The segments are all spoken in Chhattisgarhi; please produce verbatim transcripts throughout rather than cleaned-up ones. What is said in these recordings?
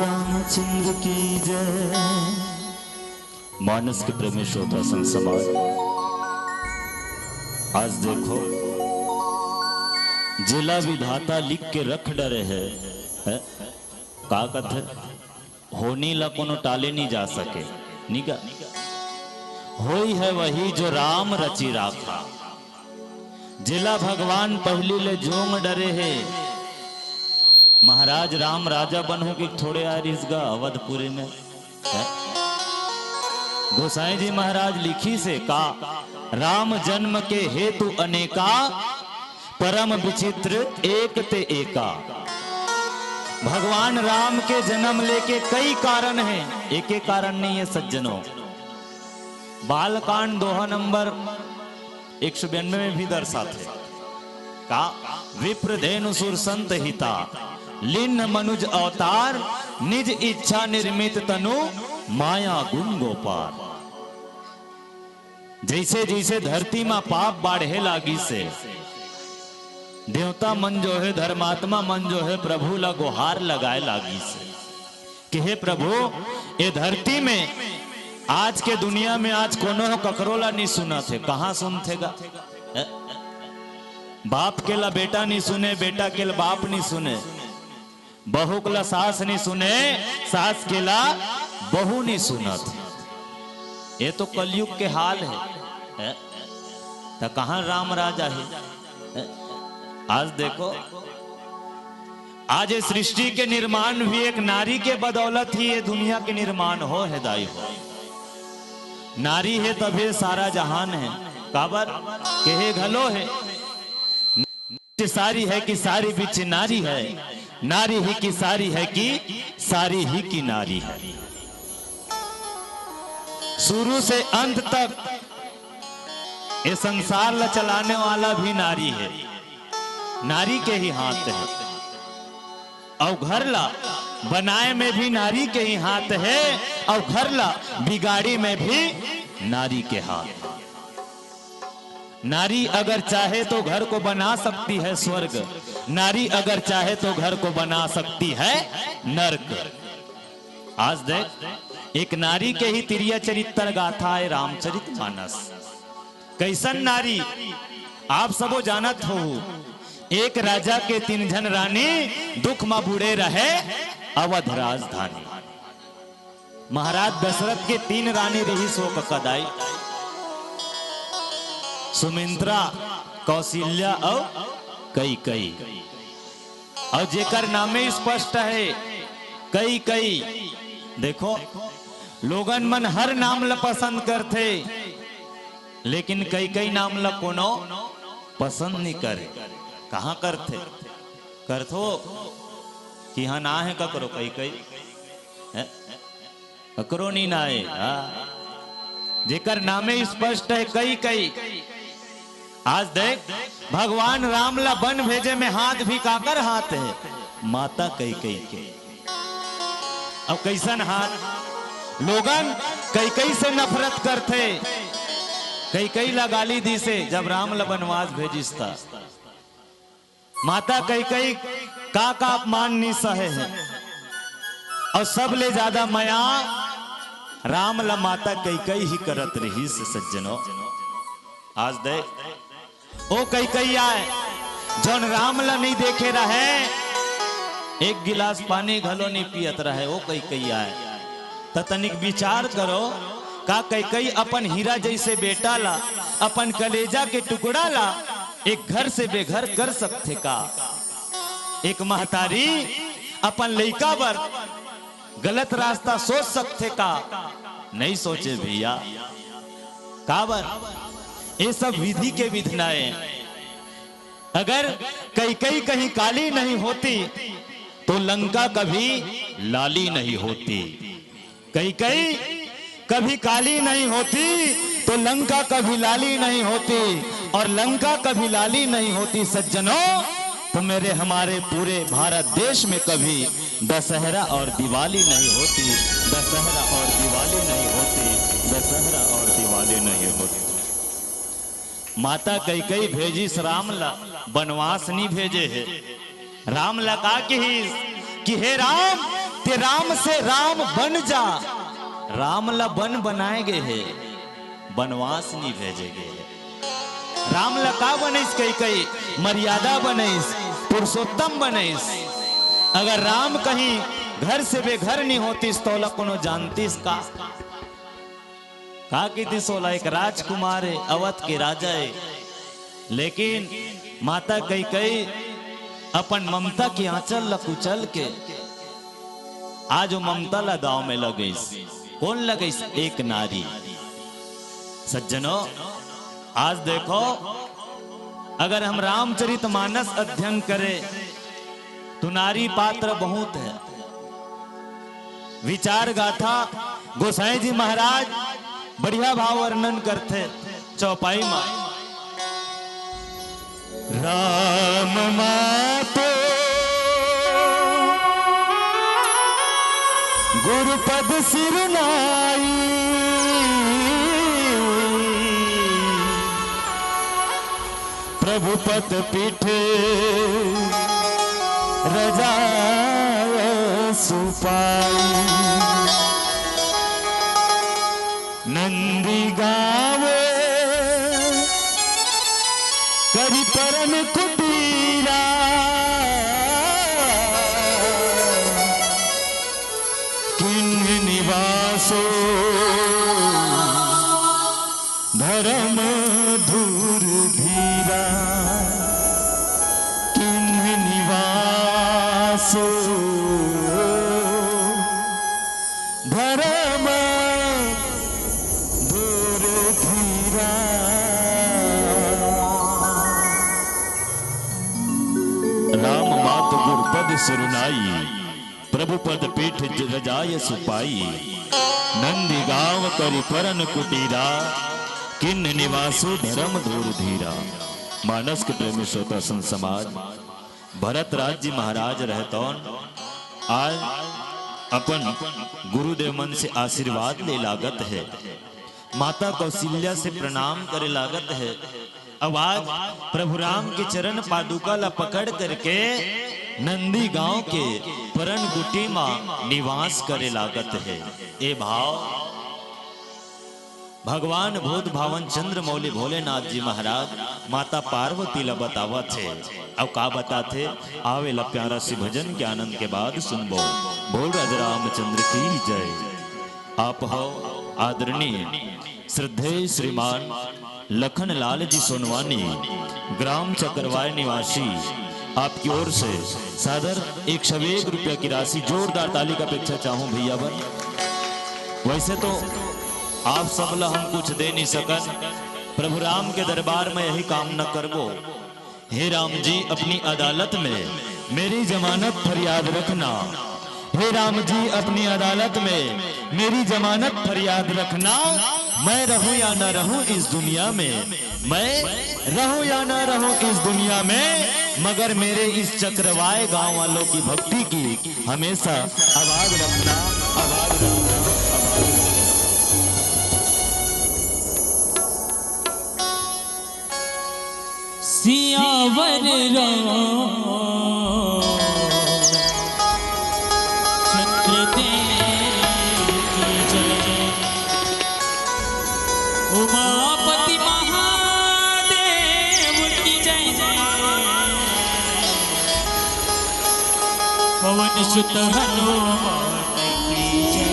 रामचंद्र की जय। मानस के प्रेमी श्रोता संत समाज, आज देखो, जेला विधाता लिख के रख डरे हे, हे? का कथे? होनी ला कोनो टाले नहीं जा सके, नहीं का? होई है वही जो राम रचि राखा। जेला भगवान पहिली ले जोंग डरे हे। महाराज राम राजा बनहू कि थोड़े आय रिहिस गा अवधपुरी में, हैं? गोसाई जी महाराज लिखिस हे का, राम जन्म के हेतु अनेका, परम विचित्र एक ते एका। भगवान राम के जन्म लेके कई कारण हे, एके कारण नहीं हे सज्जनों। बालकांड दोहा नंबर एक सौ बयानबे में भी दर्शाथे का, विप्र धेनु सुर संत हिता, लिन्ह मनुज अवतार, निज इच्छा निर्मित तनु, माया गुण गोपार। जैसे जैसे धरती मा पाप बाढ़े लागिस हे, देवता मन जो हे, धर्मात्मा मन जो हे, प्रभु ला गोहार लगाए लागिस हे कि हे प्रभु, ए धरती में, आज के दुनिया में आज कोनो ह ककरो ला नहीं सुनत हे, कहाँ सुनथे गा? बाप के ला बेटा नहीं सुने, बेटा के ला बाप नहीं सुने, बहू के ला सास नहीं सुने, सास के ला बहू नहीं सुनत। ये तो कलयुग के हाल हे, हैं? त कहाँ राम राज आही? हैं? आज देखो, आज ये सृष्टि के निर्माण भी एक नारी के बदौलत ही ये दुनिया के निर्माण हो हे दाई हो। नारी हे तभे सारा जहान हे। काबर? केहे घलो हे, सारी है कि सारी बिच नारी है, नारी ही की सारी है कि सारी ही की नारी है। शुरू से अंत तक ये संसार ला चलाने वाला भी नारी हे, नारी के ही हाथ हे। अउ घर ला बनाए में भी नारी के ही हाथ हे, अउ घर ला बिगाड़ी में भी नारी के हाथ हे। नारी अगर चाहे तो घर को बना सकती है स्वर्ग, नारी अगर चाहे तो घर को बना सकती है नर्क। आज देख, एक नारी के ही तिरिया चरित्र गाथा हे रामचरित मानस। कैसन नारी? आप सबो जानत हो, एक राजा के तीन झन रानी, दुख म बुड़े रहे अवध राजधानी। महाराज दशरथ के तीन रानी रिहिस हो कका दाई, सुमित्रा, कौशल्या अउ कैकई। अउ जेकर नामे स्पष्ट हे कैकई। देखो, लोगन मन हर नाम ल पसंद करथे, लेकिन कैकई नाम ल कोनो पसंद नहीं करे। कहाँ करथे? करथो कि हाँ, ना हे ककरो कैकई, हैं? ककरो नहीं ना हे, हाँ। जेकर नामे स्पष्ट हे कैकई। आज देख, भगवान राम ला बन भेजे में हाथ भी काकर हाथ हे? माता कैकई के। अब कैसन हाथ? लोगन कैकई से नफरत करथे। कैकई ला गाली दिस हे जब राम ला बनवास भेजिस त। माता कैकई का का अपमान नहीं सहे हे, अउ सबले ज्यादा मया राम ला माता कैकई ही करत रिहिस सज्जनो। आज देख, ओ कैकई आय, जौन राम ला नहीं देखे रहे, एक गिलास पानी घलो नहीं पियत रहे, ओ कैकई आय। त तनिक विचार करो, का कैकई अपन हीरा जैसे बेटा ला, अपन कलेजा के टुकड़ा ला एक घर से बेघर कर सकथे का? एक महतारी अपन लइका बर गलत रास्ता सोच सकथे का? नहीं सोचे भैया। काबर? ये सब विधि के विधना हे। अगर कैकई कहीं काली नहीं होती तो लंका कभी लाली नहीं होती। कैकई कभी काली नहीं होती तो लंका कभी लाली नहीं होती, और लंका कभी लाली नहीं होती सज्जनों, तो मेरे हमारे पूरे भारत देश में कभी दशहरा और दिवाली नहीं होती, दशहरा और दिवाली नहीं होती, दशहरा और दिवाली नहीं होती। माता कैकई भेजिस राम ला, बनवास नहीं भेजे हे। राम ला का किहिस कि हे राम, राम से राम बन जा, राम ला बन बनाए गे हे, बनवास नी भेजे गे हे। राम ला का बनइस? कई कई मर्यादा बनइस, पुरुषोत्तम बनइस। अगर राम कहीं घर से बेघर नी होतिस, त ओला कोनो जानतिस का? का कहितिस ओला? एक राजकुमार हे, अवध के राजा हे, लेकिन माता कई कई अपन ममता के आंचल ला कुचल के आज वो ममता ला दाव में लगइस। कोन लगइस? एक नारी। सज्जनों, आज देखो, अगर हम रामचरित मानस अध्ययन करें, तो नारी पात्र बहुत हे। विचार गाथा गोसाई जी महाराज बढ़िया भाव वर्णन करथे चौपाई मा। राम मातो गुरुपद सिरनाई, प्रभु पद पीठ रजाय सुपाई। नंदी गावे करि परन कुटीरा, किन्ह निवासो धरम धूर धीरा। किन्ह निवासो धरम धूर धीरा। राम मात गुरुपद सिरनाई, प्रभु पद पीठ रजाय सुपाई। नंदी गाँव करि परन कुटीरा, किन्ह निवासो धरम धूर धीरा। मानस के प्रेमी श्रोता संत समाज, भरत राज जी महाराज रहतौन आज अपन गुरुदेव मन से आशीर्वाद ले लागत हे। माता कौशल्या से प्रणाम करे लागत हे। अब आज प्रभु राम के चरण पादुका ला पकड़ करके नंदी गांव के परन कुटी मा निवास करे लागत हे। ए भाव भगवान भूत भावन चंद्रमौली भोलेनाथ जी महाराज माता पार्वती ला बतावत हे। अउ का बताथे, आवे ला प्यारा सी भजन के आनंद के बाद सुनबो। बोल राजा रामचंद्र की जय। आप हो आदरणीय श्रद्धेय श्रीमान लखन लाल जी सोनवानी, ग्राम चकरवाय निवासी, आपकी ओर से सादर एक सौ एक रुपया की राशि, जोरदार ताली का अपेक्षा चाहूं भैया बर। वैसे तो आप सब ला हम कुछ दे नहीं सकन, प्रभु राम के दरबार में यही कामना करबो। हे राम जी, अपनी अदालत में मेरी जमानत फरियाद रखना। हे राम जी, अपनी अदालत में मेरी जमानत फरियाद रखना। मैं रहूं या ना रहूं इस दुनिया में, मैं रहूं या ना रहूं इस दुनिया में, मगर मेरे इस चक्रवाय गांव वालों की भक्ति की हमेशा आवाज रखना, आवाज रखना, आवाज रखना। सियावर रामचंद्र देव की जय। उमापति महादेव की जय। पवन सुत हनुमान की जय।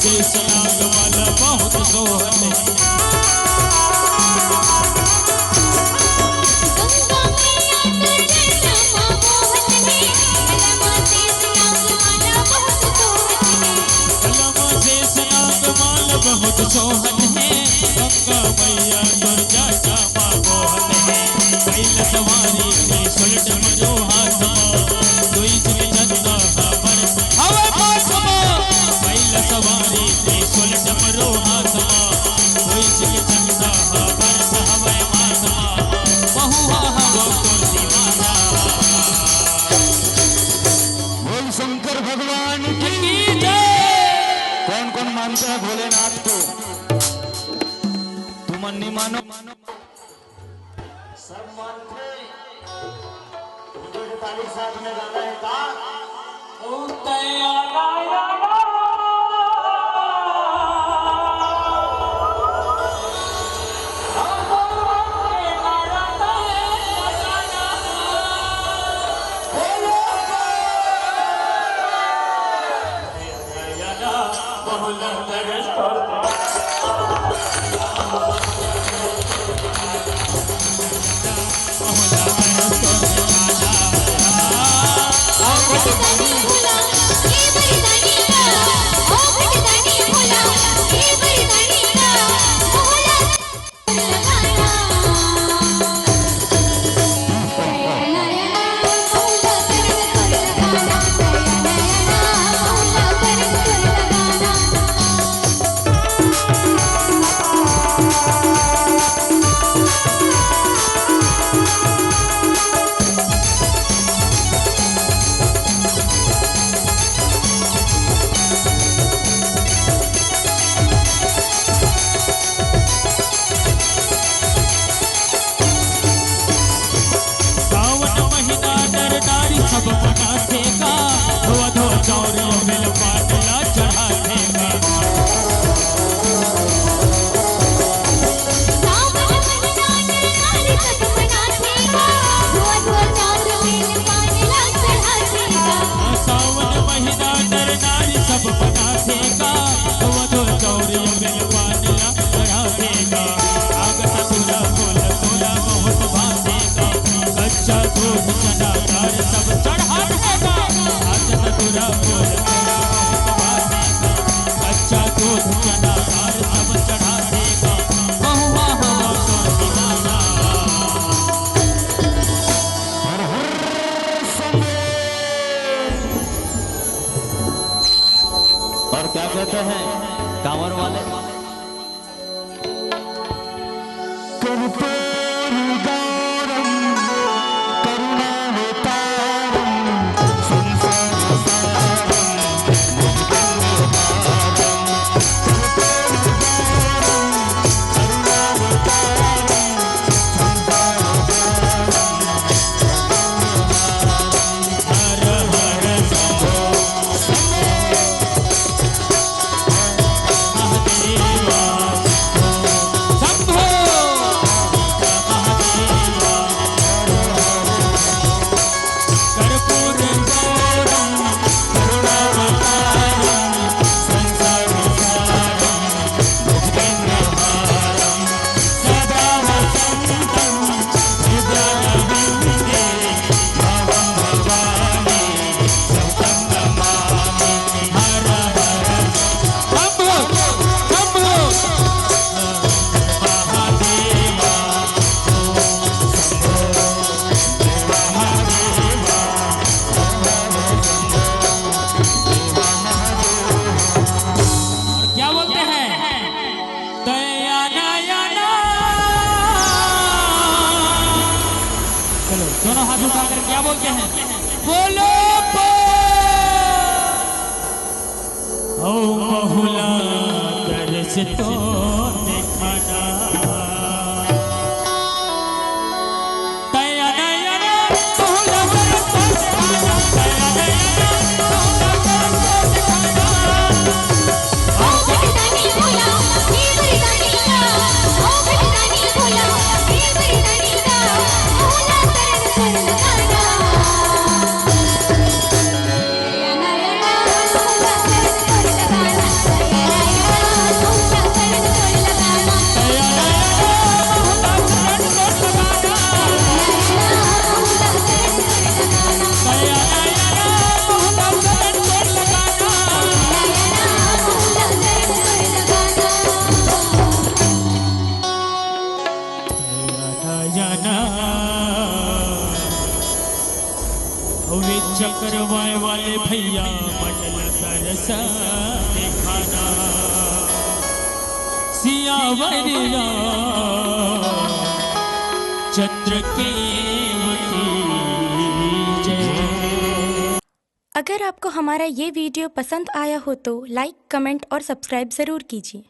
शेषनाग माला बहुत सोहत हे। गंगा मैया तोर चरना म मोहत हे, गला म शेषनाग माला बहुत सोहत हे। गला म शेषनाग माला बहुत सोहत हे, गंगा मैया तोर चरना म मोहत हे। कइला सवारी त्रिशूल डमरू हाथ म, दुई झन चंदा हा बरस हवय माथ म। कइला सवारी त्रिशूल डमरू हाथ म, दुई झन चंदा हा बरस हवय माथ म। महुआ हवय तोर दीवाना। बोल शंकर भगवान की। की जय। कौन कौन मानता है भोलेनाथ को? तुमन नहीं मानो। सब मानथे। मुझे भी ताली साथ में गाना है का? ओ तैयारा यारा। सावन महीना नर नारी सब मनाथे गा, धोआ धोआ चाउर बेल पान ला चढ़ाथे गा। सावन महीना नर नारी सब मनाथे गा, धोआ धोआ चाउर बेल पान ला चढ़ाथे गा। सावन महीना नर नारी सब मनाथे गा, धोआ धोआ चाउर बेल पान ला चढ़ाथे गा। आग ससुरा फूल तोला बहुत भाथे गा। कच्चा दूध चना दार सब चढ़ाथे गा। आग ससुरा फूल तोला बहुत भाथे गा। कच्चा दूध चना दार सब चढ़ाथे गा। महुआ हवय तोर दीवाना। हर हर शंभो। और क्या कहते हैं कांवर वाले? कर्पूरगौरं करुणावतारं संसारसारं भुजगेन्द्रहारं। कर्पूरगौरं करुणावतारं संसारसारं भुजगेन्द्रहारं। हर हर शंभो। और क्या बोलते हैं? दया नयना। चलो, दोनों हाथ उठाकर क्या बोलते हैं? बोलो पो। ओ महुला दर्श तो दिखाना। भैया मंडल सरस दिखाना। सियावर राम चंद्र की जय। अगर आपको हमारा ये वीडियो पसंद आया हो तो लाइक, कमेंट और सब्सक्राइब ज़रूर कीजिए।